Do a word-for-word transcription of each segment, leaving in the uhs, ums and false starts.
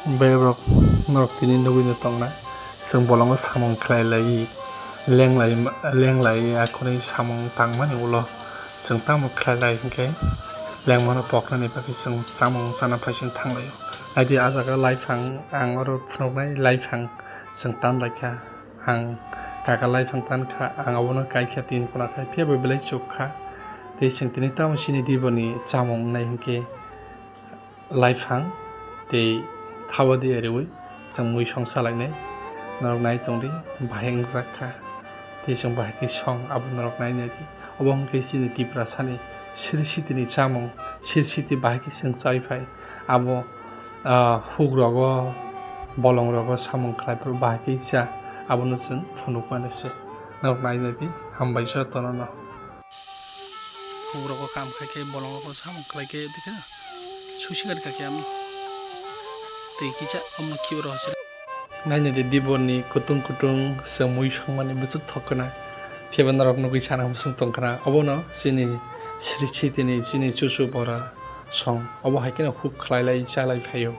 Bebrok norok tini nugwi no tongna, chwng bolongo samung khlai lai, lenglai, lenglai akhorni samung tangmani ulo chwng tamo khlai lai hinkhe lengmano poknani bagwi chwng samung chana phaisin thanglaio. Naidi ah jaga laiphang, ang oro phunuknai laiphang chwng tanlaikha. Ang kaka laiphang tankha, ang abono kaikha tin kuna khai, phiya bo belai chukha. Tei chwng tini tamo chini diboni chamung wngnai hinkhe laiphang tei khawa de riwi chwng mui song salainai. Norok nai tongdi, bahai wngjakha. Tei chwng bahai khe song, abo norok nai naidi. Obo hwnkhe chini Tiprasani sirisitini chamung, sirisiti bahai khe chwng chai phai. Abo ah, hugrogo, bolongrogo samung khlai phuru bahai khe cha, abono chwng phunukmani se. Norok nai naidi, hambai jotono no. Hugrogo kam khai khe, bolongrogo samung khlai khe, dikhe susi gari kha khe amno. Tei kisa amno khibi rw se. Nai naidi, diboni kutung kutung chwng mui songmani bwswk thok khna. Phiya bo norok nugwi sana bwswk tong khna. Obono chini sirisitini, chini chuchu bora song, obo hai kheno huk khlai lai cha lai phaio.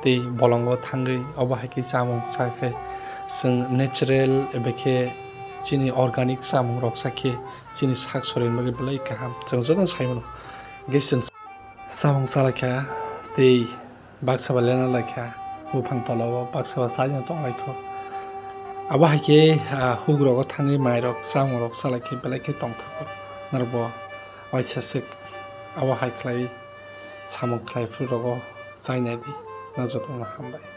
Tei bolongo thangwi obo hai khe chamung cha khe chwng natural eba khe chini organic chamung rok cha khe chini sak sorir bagwi belai kaham. Chwng jotono sai mano. Hwnkhe chwng chamung cha lai kha tei baksa bai lena lai kha, buphang tola o baksa bai chai no tong lai kho. Abo hai khe, ah, huk rogo thangwi mai rok chamung rok cha lai khe belai khe tongthok kho. Norok bo waisa swk abo hai khlai samung khlai phuru rogo chai nai di, no jotono hambai.